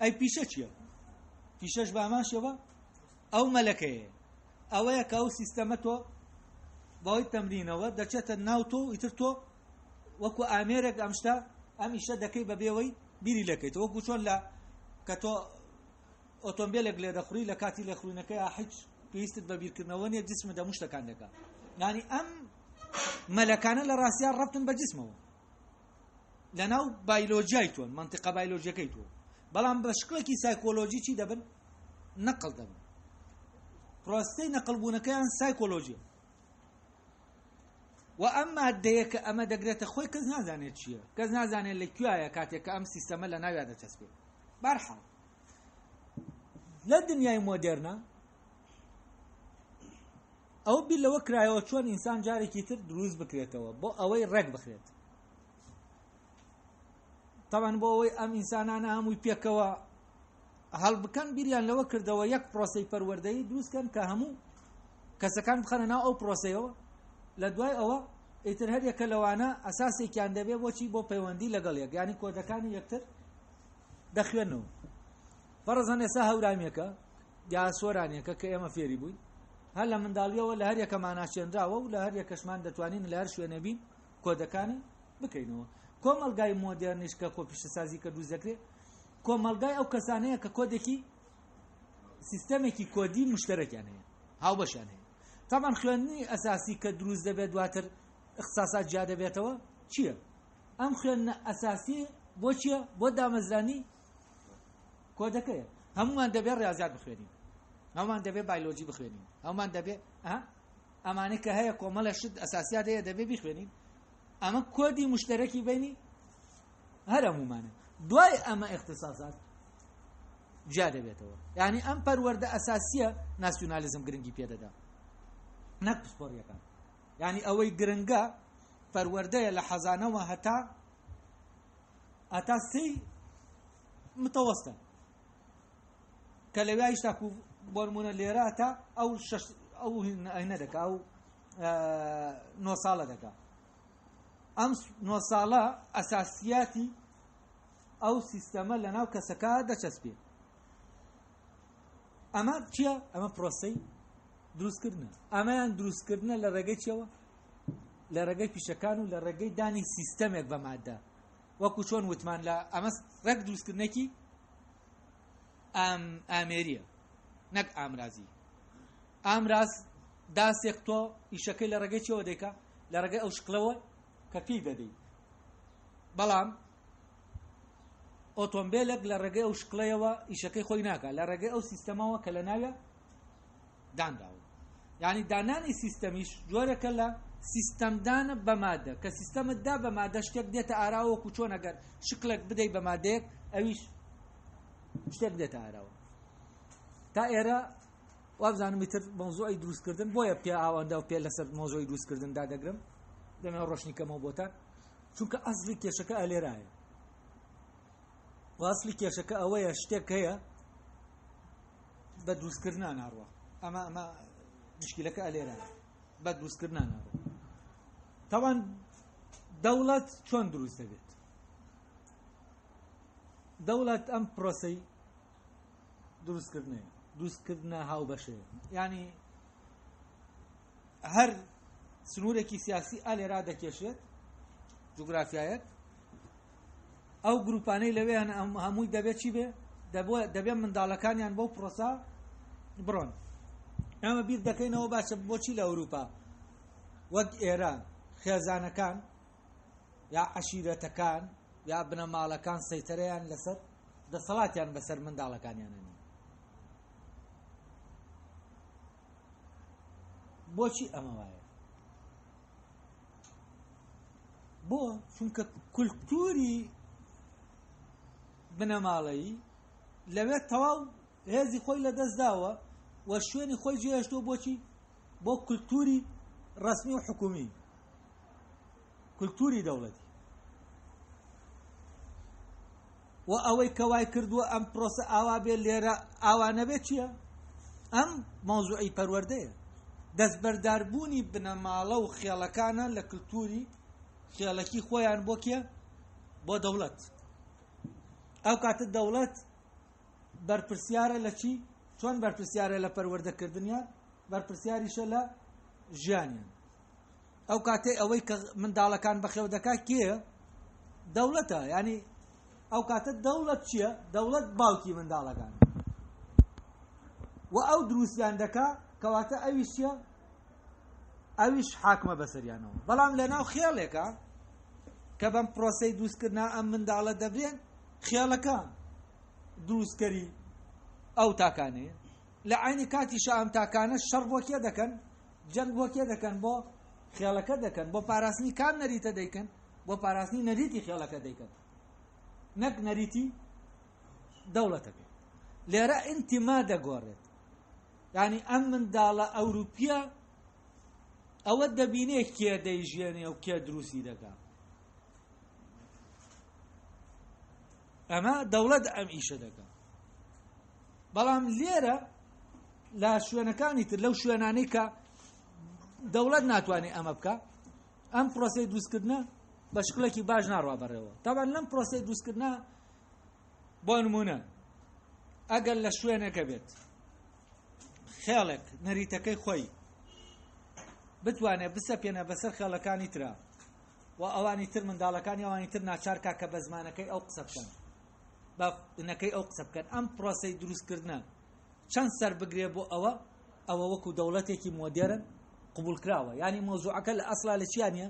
ئەی پیشە چییە؟ پیشەش بە هەمان شێوە ئەو مەلەکەیە، ئەوەیە کە ئەو سیستەمە تۆ بەهۆی تەمرینەوە دەچێتە ناو تۆ و ئیتر تۆ وەکو ئامێرێک ئەم شتە ئەم ئیشە دەکەی بە بێوەی بیری لەکەیت. وەکو چۆن لە کە تۆ ئۆتۆمبیلێک لێ دەخوری لە کاتی لێخورینەکەی هیچ پێویستت بە بیرکردنەوە نییە، جسمت هەموو شتەکان دەکا. یعنی ئەم مەلەکانە لە ڕاستیا ڕەبتن بە جسمەوە لەناو بایلۆجیای تۆن، منطقە بایلۆجیەکەی تۆ، بەڵام بە شکڵێکی سایکۆلۆژی چی دەبن؟ نەقل دەبن. پرۆسەی نەقلبوونەکەیان سایکۆلۆژیە. و ئەم مادەیە کە ئەمە دەگرێتە خۆی کەس نازانێت چییە، کەس نازانێت لە کوێیە کاتێک کە ئەم سیستەمە لە ناویا دەچەسپێت. بەرحاڵ لە دنیای مۆدێرنە ئەو بیر لەوە کرایەوە چۆن ئینسان جارێکی تر دروست بکرێتەوە بۆ ئەوەی ڕێک بخرێت. طبعا بۆ ئەوەی ئەم ئینسانانە هەمووی پێکەوە هەڵبکەن بیریان لەوە کردەوە یەک پرۆسەی پەروەردەیی دروستکەن کە هەموو کەسەکان بخەنە ناو ئەو پرۆسەیەوە. لە دوای ئەوە ئیتر هەر یەکە لەوانە ئەساسێکیان دەبێ بۆچی؟ بۆ پەیوەندی لەگەڵ یەک، یعنی کۆدەکانی یەکتر دەخوێنەوە. فەرزەن ئێستا هەورامیەکە یا سۆرانیەکە کە ئێمە فێری بووین هەر لە منداڵیەوە لە هەر یەکەمان ناچێنراوە و لە هەر یەکەشمان دەتوانین لە هەر شوێنێ بین کۆدەکانی بکەینەوە. کۆمەلگای مۆدێرنیش کە کۆپیشەسازی کە دروست دەکرێت کۆمەلگای ئەو کەسانەیە کە کۆدێکی سیستەمێکی کۆدی مشتەرەکیان هەیە، هاوبەشیان هەیە. طبعا خوێندنی ئەساسی کە دروست دەبێت دواتر اختصاصات جیا دەبێتەوە چییە؟ ئەم خوێندنە ئەساسی بۆ چییە؟ بۆ دامەزرانی کۆدەکەیە. هەمومان دەبێت ڕاضیات بخوێنین، هەمومان دەبێت بایلۆجی بخوێنین، هەمومان دەبێت ئەمانەی کە هەیە کۆمەڵە شت ئەساسیات هەیە دەبێت بیخوێنین. ئەمە کۆدی مشتەرەکی بینی هەر هەمومانە. دوای ئەمە اختصاصات جیا دەبێتەوە. یعنی ئەم پەروەردە ئەساسیە ناسیونالیزم گرنگی پێدەدا نەک پسپۆڕیەکان. یعنی ئەوەی گرنگە پەروەردەیە لە حەزانەوە هەتا هەتا سێی متەوەستە کە لەویایش تاکو بۆ نمونە لێرە تا ئەو شەش ئەو هینە دەکا ئەو نۆ ساڵە دەکا ئەم نۆ ساڵە ئەساسیاتی ئەو سیستەمە لە ناو کەسەکە دەچەسپێ ئەمە چییە ئەمە پرۆسەی دروستکردنە ئەمەیان دروستکردنە لە ڕێگەی چیەوە لە ڕێگەی پیشەکان و لە ڕێگەی دانی سیستەمێک بە مادە وەکو چۆن وتمان لە ئەمە ڕێک دروستکردنێکی ئام ئامێریە نەک ئامرازی ئامراز داسێک تۆ ئیشەکەی لە ڕێگەی چیەوە دەیکا لە ڕێگەی ئەو شکڵەوە کە پێی دەدەی بەڵام ئۆتۆمبیلێک لە ڕێگەی ئەو شکڵەیەوە ئیشەکەی خۆی ناکە لە ڕێگەی ئەو سیستەمەوە کە لە ناوە دانراوە یعنی دانانی سیستەمیش جۆرەکە لە سیستەمدانە بە مادە کە سیستەمت دا بە مادە شتێک دێتە ئاراوە وەکو چۆن ئەگەر شکڵێک بدەی بە مادەیەک ئەویش شتێک دێتە ئاراوە تا ئێرە وابزانم ئیتر مەوزوعی دروستکردن بۆیە پێ ئاوەندە و پێ لەسەر مەوزوعی دروستکردن دادەگرم دەمێ ڕۆشنی کەمەوە بۆتان چونکە ئەسلی کێشەکە ئەلێرایە و ئەسلی کێشەکە ئەوەیە شتێک هەیە بە دروستکردنا ناڕوە ئەمە ئەمە مشکلەکە ئەلێرە بە دروستکردنا ناڕوە تاوان دەوڵەت چۆن دروست دەبێت دەوڵەت ئەم پرۆسەی دروستکردنەیە دروستکردنە هاوبەشەیە ینی هەر سنوورێکی سیاسی ئالێرا دەکێشێت جوگرافیایەک ئەو گروپانەی لەوێ هەن هەمووی دەبێت چی بێ دەبێت منداڵەکانیان بەو پرۆسا بڕۆن ئەمە بیر دەکەینەوە باشە بۆچی لە ئەوروپا وەک ئێران خێزانەکان یا عەشیرەتەکان یا بنەماڵەکان سەیتەرەیان لەسەر دەسەڵاتیان بەسەر منداڵەکانیانە نیە بۆچی ئەمە وایە بۆ چونکە کولتوری بنەماڵەیی لەوێ تەواو هێزی خۆی لەدەست داوە و شوێنی خۆی جێهێشتووە بۆچی بۆ کولتوری ڕەسمی و حکومی کولتوری دەوڵەتی و ئەوەی کە وای کردووە ئەم پرۆسە ئاوا بێ لێرە ئاوا نەبێت چییە؟ ئەم مەوزوعی پەروەردەیە دەستبەرداربوونی بنەماڵە و خێڵەکانە لە کللتوری خێڵەکی خۆیان بۆ کێ بۆ دەوڵەت ئەو کاتە دەوڵەت بەرپرسیارە لە چی چۆن بەرپرسیارە لە پەروەردەکردنیان بەرپرسیاریشە لە ژیانیان ئەو کاتەی ئەوەی کە منداڵەکان بەخێو دەکات کێیە دەوڵەتە ینی ئەو کاتە دەوڵەت چییە دەوڵەت باوکی منداڵەکان و ئەو دروستیان دەکا کەواتە ئەویش چییە ئەویش حاکمە بەسەریانەوە بەڵام لە ناو خێڵێکە کە بەم پرۆسەی دروستکردنا ئەم منداڵە دەبرێن خێڵەکە دروستکەری ئەو تاکانەیە لە عینی کاتیشا ئەم تاکانە شەڕ بۆ کێ دەکەن جەنگ بۆ کێ دەکەن بۆ خێڵەکە دەکەن بۆ پاراستنی کام نەریتە دەیکەن بۆ پاراستنی نەریتی خێڵەکە دەیکەن نەک نەریتی دەوڵەتەکە لێرە ئینتیما دەگۆڕێت ینی ئەم منداڵە ئەوروپیە ئەوە دەبینێ کێ دەیژێنێ و کێ دروستی دەکا ئەمە دەوڵەت ئەم ئیشە دەکا بەڵام لێرە لە شوێنەکانی تر لەو شوێنانەی کە دەوڵەت ناتوانێت ئەمە بکە ئەم پرۆسەی دروستکردنە بە شکلێکی باش ناڕوا بەڕێوە تاوان لەم پرۆسەی دروستکردە بۆ نمونە ئەگەر لە شوێنێکە بێت خێڵێک نەریتەکەی خۆی بتوانێت بسەپێنە بەسەر خێڵەکانی ترا و ئەوانی تر منداڵەکانی ئەوانی تر ناچارکا کە بە زمانەکەی ئەو قسە بکەن بە بنەکەی ئەو قسە بکەن ئەم پرۆسەی دروستکردنە چەند سەر بگرێ بۆ ئەوە ئەوە وەکو دەوڵەتێکی مۆدێرن قبول کراوە ینی مۆزوعەکە لە ئەسلا لە چیان نیە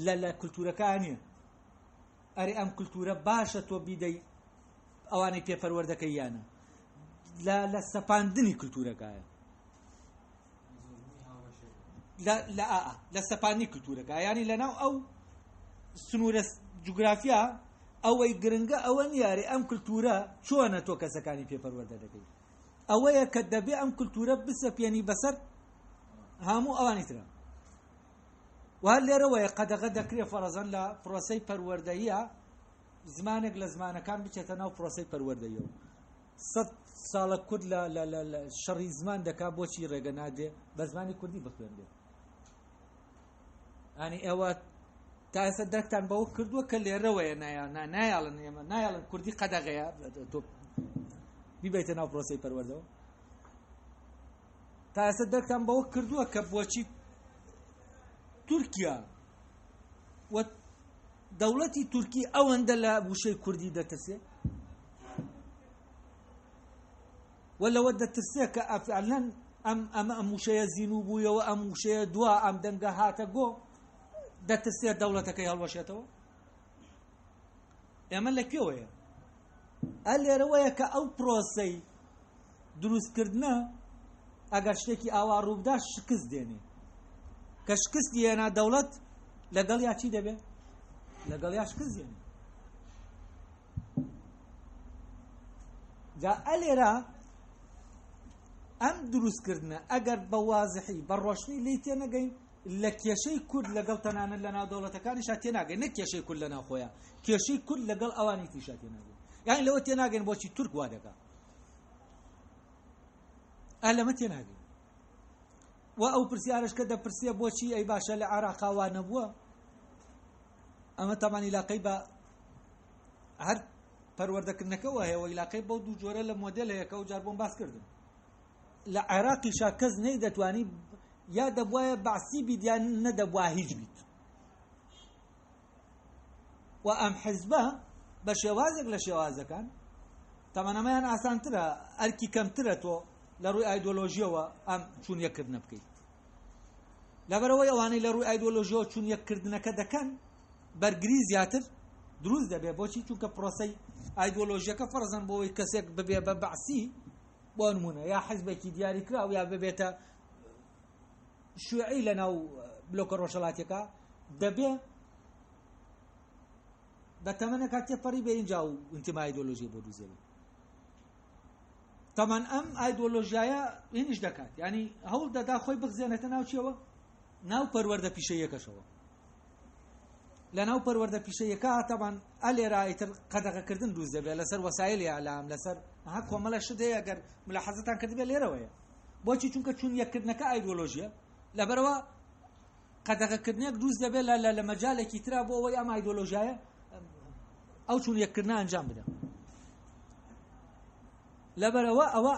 لە لە کولتورەکان نیە ئەرێ ئەم کولتورە باشە تۆ بیدەی ئەوانەی پێ پەروەردەکەی یانە لە لە سەپاندنی کولتورەکایە لە لە ئا لە سەپانی کولتورەکە ینی لەناو ئەو سنوورە جوگرافیا ئەوەی گرنگە ئەوە نیارێ ئەم کولتورە چۆنە تۆ کەسەکانی پێ پەروەردە دەکەی ئەوەیە کە دەبێ ئەم کولتورە بسەپێنی بەسەر هەموو ئەوانی ترە. و هەر لێرەوەیە قەدەغە دەکرێ فەرەزەن لە پرۆسەی پەروەردەییە زمانێک لە زمانەکان بچێتە ناو پرۆسەی پەروەردەیەوە. سەد ساڵە کورد لە لە لە لە شەڕی زمان دەکا بۆچی ڕێگە نادرێ بە زمانی کوردی بخوێندێ؟ ئەنی ئێوە تا ئێستا دەرکتان بەوە کردووە کە لێرەوەیە نایاڵن ئێمە نایاڵن کوردی قەدەغەیە تۆ بیبیتە ناو پرۆسەی پەروەردەوە. تا ئێستا دەرکتان بەوە کردووە کە بۆچی تورکیا و دەوڵەتی تورکی ئەوەندە لە وشەی کوردی دەترسێ و لەوە دەترسێ کە ئەفعلەن ئەم ئەمە ئەم وشەیە زیینوو بوویەوە، ئەم وشەیە دوا ئەم دەنگە هاتە گۆ، دەترسێت دەوڵەتەکەی هەڵوەشێتەوە. ئێمە لە کوێوەیە؟ ئە لێرەوەیە کە ئەو پرۆسەی دروستکردنە ئەگەر شتێکی ئاوا ڕووبدا شکست دێنێ. کە شکستی هێنا دەوڵەت لەگەڵ یا چی دەبێ؟ لەگەڵ یا شکست دێنێ. جا ئەلێرە ئەم دروستکردنە ئەگەر بە وازحی بە ڕۆشنی لی تێنەگەین لە کێشەی کورد لەگەڵ تەنانەت لە ناو دەوڵەتەکانیشا تێناگەین، نەک کێشەی کورد لە ناوخۆیە، کێشەی کورد لەگەڵ ئەوانی تریشا تێناگەین. یانی لەوە تێناگەین بۆچی تورک وا دەکا، ئا لەمە تێناگەین. و ئەو پرسیارش کە دەپرسیە بۆچی ئەی باشە لە عێراقا وا نەبووە، ئەمە تەمان عیلاقەی بە هەر پەروەردەکردنەکەوە هەیە و عیلاقەی بەو دوو جۆرە لە مۆدێل هەیە کە ئەو جار بۆم باس کردن. لە عێراقیشا کەس نەیدەتوانی یا دەبوایە بەعسی بیت یان نەدەبوا هیچ بیت. و ئەم حزبە بە شێوازێک لە شێوازەکان تەمەنەمەیان ئاسانترە، ئەرکی کەمترە تۆ لە ڕووی ئایدۆلۆژیەوە ئەم چوون یەککردنە بکەیت. لەبەرەوەی ئەوانەی لە ڕووی ئایدۆلۆژیەوە چوون یەککردنەکە دەکەن بەرگری زیاتر دروست دەبێت. بۆچی؟ چونکە پرۆسەی ئایدۆلۆژیەکە فەرزەن بۆ ئەوەی کەسێک ببێ بە بەعسی بۆ نمونە یا حزبێکی دیاریکراو یا ببێتە شوعی لە ناو بلۆکە ڕۆژهەڵاتیەکە دەبێ بە تەمەنەکە تێپەڕی بێ اینجا و ئینتیما ئایدۆلۆژی بۆ دروست دەبێت. تەمان ئەم ئایدۆلۆژیایە هینیش دەکات، ینی هەوڵ دەدا خۆی بخزێنێتە ناو چیەوە؟ ناو پەروەردە پیشەیەکەشەوە. لە ناو پەروەردە پیشەیەکە تەمان ئەلێرا ئیتر قەدەغەکردن دروست دەبێت لەسەر وەسایلی ئەلام، لەسەر ها کۆمەڵە شت هەیە ئەگەر ملاحەزەتان کردبێت لێرەوەیە. بۆچی؟ چونکە چون یەککردنەکە ئایدۆلۆژیە، لەبەرەوە قەدەغەکردنێک دروست دەبێت لە مەجالێکی ترا بۆ ئەوەی ئەم ئایدۆلۆژیایە ئەو چون یەککردنە ئەنجام بدە. لەبەرەوە ئەوە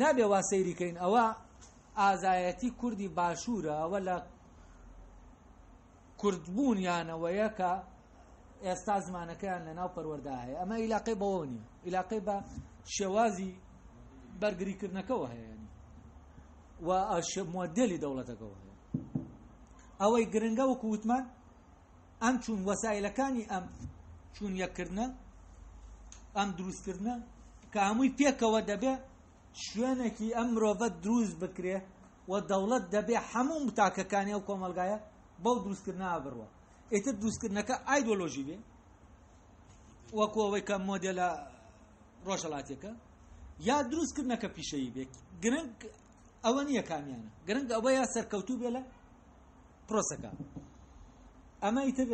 نابێ وا سەیری کەین ئەوە ئازایەتی کوردی باشوورە، ئەوە لە کوردبوونیانەوەیە کە ئێستا زمانەکەیان لە ناو پەروەردا هەیە. ئەمە ئیلاقەی بەوە نییە، ئیلاقەی بە شێوازی بەرگریکردنەکەوە هەیە و مۆدێلی دەوڵەتەکەوە هەیە. ئەوەی گرنگە وەکو وتمان ئەم چوون وەسایلەکانی ئەم چوون یەککردنە، ئەم دروستکردنە کە هەمووی پێکەوە دەبێ شوێنێکی ئەم مرۆڤە دروست بکرێ و دەوڵەت دەبێ هەموو تاکەکانی ئەو کۆمەلگایە بەو دروستکردنە بڕوە. ئیتر دروستکردنەکە ئایدۆلۆژی بێ وەکو ئەوەی کە مۆدێلە ڕۆژهەڵاتیەکە، یا دروستکردنەکە پیشەیی بێ. گرنگ ئەوە نییە کامیانە، گرنگ ئەوەیە سەرکەوتوو بێ لە پرۆسەکە. ئەمە ئیتر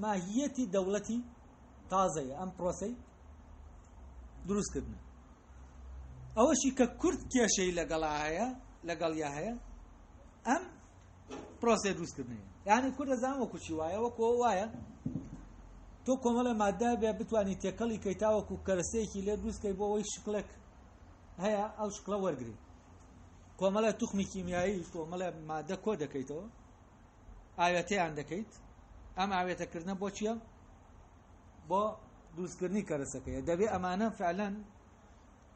ماهیەتی دەوڵەتی تازەیە، ئەم پرۆسەی دروستکردنە. ئەوەشی کە کورد کێشەی لەگەڵا هەیە، لەگەڵ یا هەیە، ئەم پرۆسەی دروستکردنەیە. یعنی کورد دەزانم وەکو چی وایە، وەکو ئەوە وایە تۆ کۆمەڵە مادە بێ بتوانی تێکەڵی کەی تاوەکو کەرەسەیەکی لێ دروست کەی بۆ ئەوەی شکڵێک هەیە ئەو شکڵە وەرگری. کۆمەڵە توخمی کیمیایی، کۆمەڵە مادە کۆ دەکەیتەوە، ئاوێتەیان دەکەیت. ئەم ئاوێتەکردنە بۆ چییە؟ بۆ دروستکردنی کەرەسەکەیە. دەبێ ئەمانە فعلەن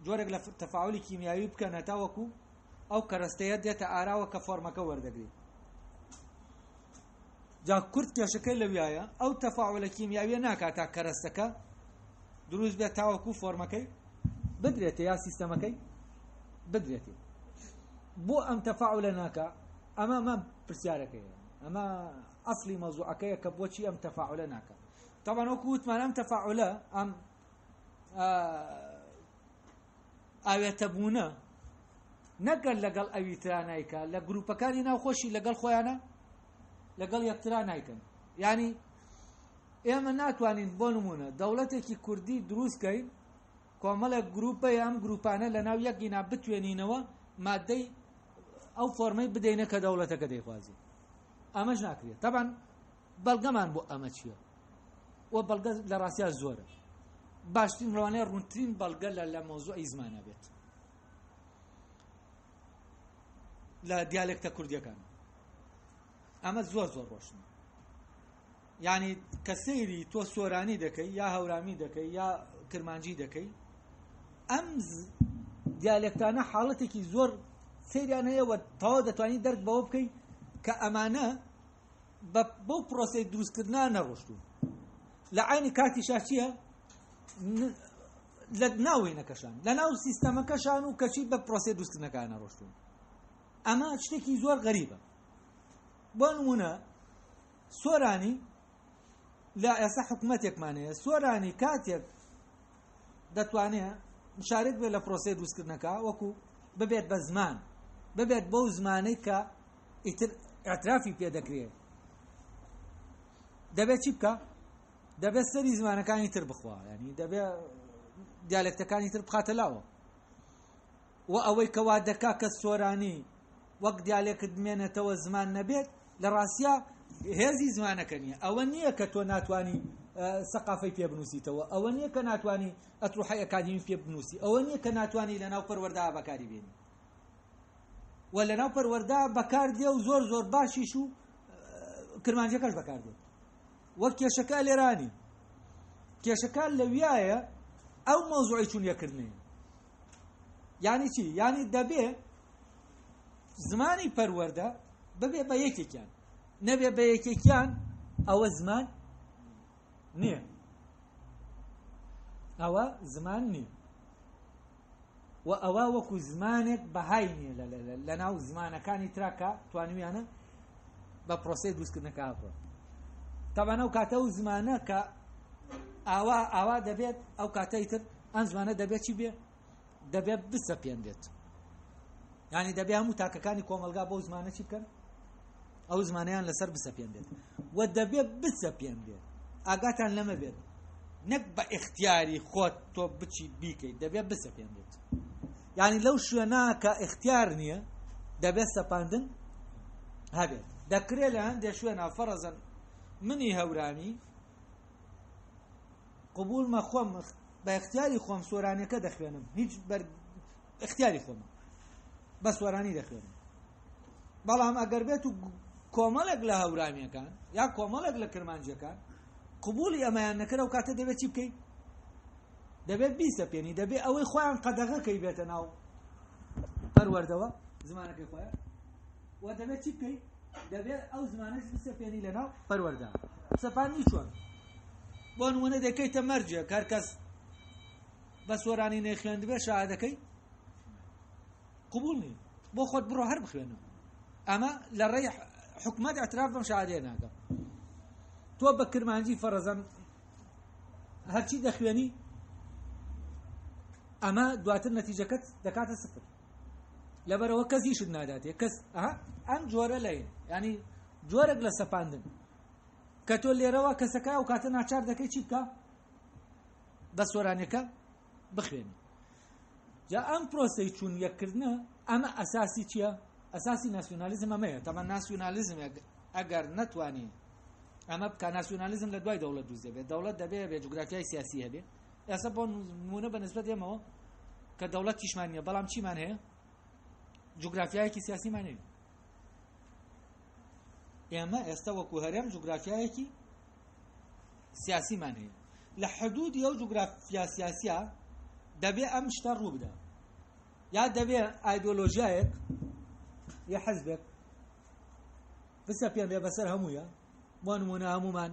جۆرێک لە تەفاعلی کیمیاوی بکەن هەتاوەکو ئەو کەرەستەیە دێتە ئاراوە کە فۆرمەکە وەردەگریت. جا کورد کێشەکەی لەویایە ئەو تەفاعلە کیمیاویە ناکات تا کەرەستەکە دروست بێت تاوەکو فۆرمەکەی بدرێتێ یا سیستەمەکەی بدرێتێ. بۆ ئەم تەفاعلە ناکا؟ ئەمە ئەمە پرسیارەکەیە، ئەمە ئەسلی مەوزوعەکەیە کە بۆچی ئەم تەفاعلە ناکا. طبعا وەکو وتمان ئەم تەفاعلە، ئەم ئاوێتەبوونە نەگەر لەگەڵ ئەوی ترانایکە لە گروپەکانی ناوخۆشی لەگەڵ خۆیانە لەگەڵ یەکترا نایکەن. یانی ئێمە ناتوانین بۆ نمونە دەوڵەتێکی کوردی دروست کەین کۆمەڵێک گروپە ئەم گروپانە لە ناو یەکینا بتوێنینەوە مادەی ئەو فۆرمەی بدەینە کە دەوڵەتەکە دەیخوازی. ئەمەش ناکرێت. تەبان بەڵگەمان بۆ ئەمە چییە؟ و بەڵگە لە ڕاستیا زۆرە. باشترین ڕوانەیە ڕوونترین بەڵگە لە مەوزوعی زمانە بێت لە دیالێکتە کوردیەکان. ئەمە زۆر زۆر ڕۆشنە. یعنی کە سەیری تۆ سۆرانی دەکەی یا هەورامی دەکەی یا کرمانجی دەکەی، ئەم دیالێکتانە حاڵەتێکی زۆر سەیریان هەیە و تەواو دەتوانی دەرک بەوە بکەی کە ئەمانە بەو پرۆسەی دروستکردنا نەڕۆشتوون. لە عینی کاتیشا چییە؟ لە ناو وێنەکەشان، لە ناو سیستەمەکەشان و کەچی بە پرۆسەی دروستکردنەکان نەڕۆشتوون. ئەمە شتێکی زۆر غەریبە. بۆ نمونە سۆرانی لە ئێستا حکوومەتێکمان هەیە، سۆرانی کاتێک دەتوانێت مشارک بێت لە پرۆسەی دروستکردنەکە، وەکو ببێت بە زمان، ببێت بەو زمانەی کە ئیتر اعترافی پێ دەکرێت، دەبێت چی بکە؟ دەبێت سەری زمانەکانی تر بخوا، ینی دەبێت دیالێکتەکانی تر بخاتە لاوە. و ئەوەی کەوا دەکا کە سۆرانی وەک دیالێکت بمێنێتەوە زمان نەبێت، لە ڕاستیا هێزی زمانەکە نییە. ئەوە نییە کە تۆ ناتوانی سەقافەی پێ بنووسیتەوە، ئەوە نییە کە ناتوانی ئەتروحەی ئەکادیمی پێ بنووسی، ئەوە نییە کە ناتوانی لەناو پەروەردە بەکاری بێنی و لەناو پەروەردە بەکاردێ و زۆر زۆر باشیش و کرمانجەکەش بەکاردێت. وەک کێشەکە لێرانی کێشەکە لەویایە ئەو مەوزوعی چون یەکردنەیە. یعنی چی؟ یعنی دەبێ زمانی پەروەردە ببێ بە یەکێکیان، نەبێ بە یەکێکیان ئەوە زمان نییە، ئەوە زمان نییە و ئەوە وەکو زمانێک بەهای نییە لە ناو زمانەکانی تراکە توانیویانە بە پرۆسەی دروستکردنەکە بڕۆن. تەبعەن ئەو کاتە ئەو زمانە کە ئاوا دەبێت، ئەو کاتەی تر ئەم زمانە دەبێت چی بێ؟ دەبێت بسەپێنرێت. یعنی دەبێت هەموو تاکەکانی کۆمەلگا بەو زمانە چی بکەن؟ ئەو زمانیان لەسەر بسەپێنرێت و دەبێت بسەپێنرێت. ئاگاتان لەمە بێت، نەک بە ئیختیاری خۆت تۆ بچی بیکەیت، دەبێت بسەپێنرێت. یعنی لەو شوێنە کە ئیختیار نییە دەبێت سەپاندن هەبێت. دەکرێت لە هەندێک شوێنە فەرەزەن منی هەورامی قبولمە خۆم بە اختیاری خۆم سۆرانیەکە دەخوێنم، هیچ بەر اختیاری خۆمە بە سۆرانی دەخوێنم. بەڵام ئەگەر بێت و کۆمەڵێک لە هەورامیەکان یا کۆمەڵێک لە کرمانجیەکان قبولی ئەمەیان نەکرد، ئەو کاتە دەبێت چی بکەیت؟ دەبێت بیسەپێنی، دەبێت ئەوەی خۆیان قەدەغەکەی بێتە ناو پەروەردەوە زمانەکەی خۆیان، و دەبێت چی بکەیت؟ دەبێت ئەو زمانەش بسەپێنی لەناو پەروەردە. سەپاندنی چۆن؟ بۆ نمونە دەکەیتە مەرجێک هەر کەس بە سۆرانی نەیخوێندبێ شەهادەکەی قبول نییە، بۆ خۆت بڕۆ هەر بخوێنە. ئەمە لە ڕێی حکومەت اعتراف بەم شەهادەیە ناکە. تۆ بە کرمانجی فەرەزەن هەرچی دەخوێنی ئەمە دواتر نەتیجەکەت دەکاتە سفر، لەبەرەوە کەس هیچت ناداتێ کەس. ئەم جۆرە لەین، ینی جۆرێک لە سەپاندن کە تۆ لێرەوە کەسەکە ئەو کاتە ناچار دەکەی چی بکە؟ بە سۆرانیەکە بخوێنی. جا ئەم پرۆسەی چوون یەککردنە ئەمە ئەساسی چییە؟ ئەساسی ناسیۆنالیزم ئەمەیە. تەمە ناسیۆنالیزم ئەگەر نەتوانی ئەمە بکە، ناسیۆنالیزم لە دوای دەوڵەت دروست دەبێت. دەوڵەت دەبێ بێ جوگرافیای سیاسی هەبێ. ئێستا بۆ نمونە بە نسبەت ئێمەوە کە دەوڵەتیشمان نییە، بەڵام چیمان هەیە؟ جوگرافیایەکی سیاسیمان هەیە. ئێمە ئێستا وەکو هەرێم جوگرافیایەکی سیاسیمان هەیە. لە حدودی ئەو جوگرافیا سیاسیە دەبێ ئەم شتە ڕوو بدە، یا دەبێ ئایدۆلۆژیایەک یا حزبێک بسەپێنرێ بەسەر هەموویە. بۆ نمونە هەمومان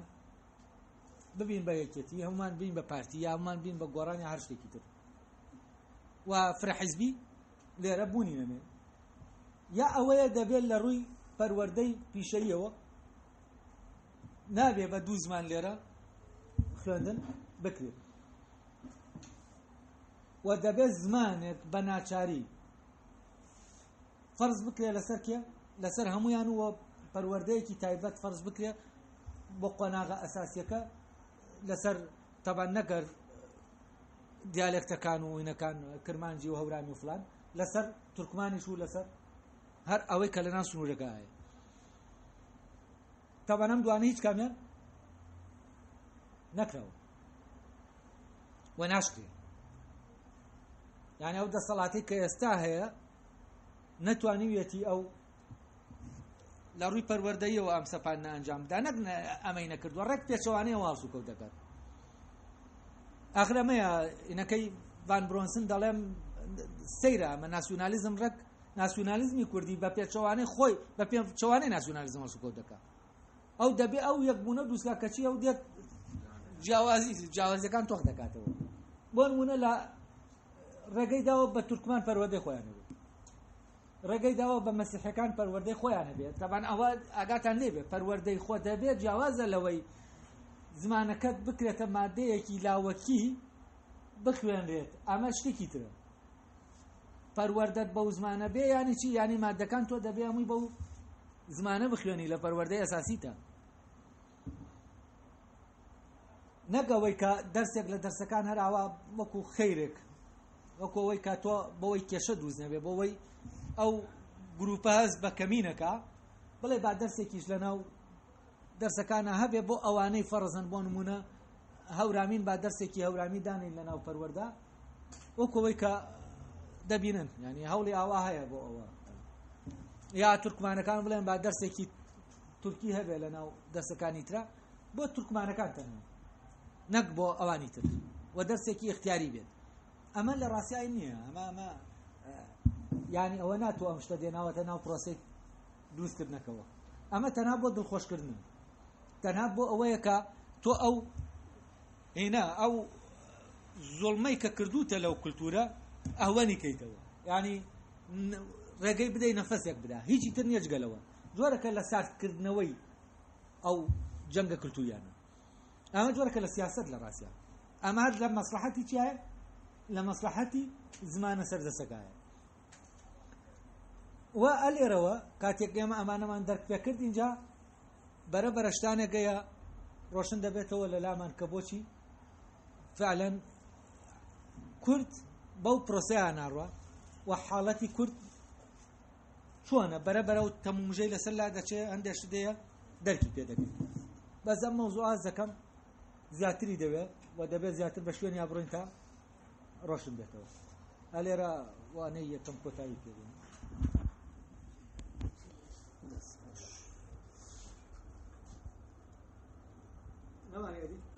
ببین بە یەکێتی، هەمومان بین بە پارتی، یا هەمومان بین بە گۆڕان یا هەر شتێکی تر، و فرە حزبی لێرە بوونی نەمێ. یا ئەوەیە دەبێت لە ڕووی پەروەردەی پیشەییەوە نابێ بە دوو زمان لێرە خوێندن بکرێت، و دەبێت زمانێک بە ناچاری فەرز بکرێت لەسەر کێ؟ لەسەر هەمویان و پەروەردەیەکی تایبەت فەرز بکرێ بۆ قۆناغە ئەساسیەکە لەسەر تەبان نەگەر دیالێکتەکان و وینەکان کرمانجی و هەورامی و فلان لەسەر تورکمانیش و لەسەر هەر ئەوەی کە لەناو سنوورەکە هەیە تەبان ئەم دوانە هیچ کامیان نەکراوە و ناشکرێ یعنی ئەو دەسەڵاتی کە ئێستا هەیە نەتوانیویەتی ئەو لە ڕووی پەروەردەیەوە ئەم سەپاندنە ئەنجام بدا نەک ئەمەی نەکردووە ڕێک پێچەوانەیە هەڵسوکەوت دەکات ئاخر ئەمەیە ئینەکەی ڤان برۆنسن دەڵێم سەیرە ئەمە ناسیونالیزم ڕێک ناسیونالیزمی کوردی بە پێچەوانەی خۆی بە پێچەوانەی ناسیونالیزم هەڵسوکەوت دەکات ئەو دەبێ ئەو یەکبوونە دووسکا کەچی ئەو دێت جیاوازی جیاوازیەکان تۆخ دەکاتەوە بۆ نمونە لە ڕێگەی داوە بە تورکمان پەروەردەی خۆیان هەبێت ڕێگەی داوە بە مەسیحەکان پەروەردەی خۆیان هەبێت تەبان ئەوە ئاگاتان لێبێ پەروەردەی خۆ دەبێت جیاوازە لەوەی زمانەکەت بکرێتە مادەیەکی لاوەکی بخوێنرێت ئەمە شتێکی ترە پەروەردەت بەو زمانە بێ ینی چی ینی مادەکان تۆ دەبێ هەمووی بەو زمانە بخوێنی لە پەروەردەی ئەساسیتە نەک ئەوەی کە دەرسێک لە دەرسەکان هەر ئاوا وەکو خەیرێک وەکو ئەوەی کە تۆ بەوەی کێشە دروست نەبێ بۆەوەی ئەو گروپە هەست بە کەمینەکە بڵێ با دەرسێکیش لەناو دەرسەکانە هەبێ بۆ ئەوانەی فەرزن بۆ نمونە هەورامین با دەرسێکی هەورامی دانین لەناو پەروەردە وەکو ئەوەی کە دەبینن ینی هەوڵی ئاوا هەیە بۆ ئەوە یا تورکمانەکان بڵێن با دەرسێکی تورکی هەبێ لەناو دەرسەکانی ترا بۆ تورکمانەکان تەنها نەک بۆ ئەوانی تر و دەرسێکی اختیاری بێت ئەمە لە ڕاستیای نییە ئەمە ئەمە ینی ئەوە ناتۆ ئەم شتە دێناوەتە ناو پرۆسی دروستکردنەکەەوە ئەمە تەنها بۆ دڵخۆشکردن تەنها بۆ ئەوەیە کە تۆ ئەو هینا ئەو زۆڵمەی کە کردوتە لەو کولتورە ئەوەنی کەیتەوە ینی ڕێگەی بدەی نەفەسێک بدا هیچی تر نییە جگەلەوە جۆرەکە لە ساردکردنەوەی ئەو جەنگە کلتوریانە ئەمە جۆرەکە لە سیاست لە ڕاستە ئەمە هەر لە مەسلحەتی چیایە لە مەسلحەتی زمانە سەردەسەکایە و ئەلێرەوە کاتێک ئێمە ئەمانەمان دەرک پێکرد اینجا بەرە بەرە شتانێکەیە ڕۆشن دەبێتەوە لە لامان کە بۆچی فعلا کورد بەو پرۆسەیان ناڕوە و حاڵەتی کورد چۆنە بەرە بەرە و تەمومژەی لەسەر لا دەچێ هەندێک شت هەیە دەرکی پێ دەکەین بەس ئەم مەوزوع دەکەم زیاتری دەوێت و دەبێت زیاتر بە شوێن یا بڕین تا ڕۆشن بێتەوە ئەلێرە وانەی یەکەم کۆتایی پێ بێن. نەمانێ ئەدی؟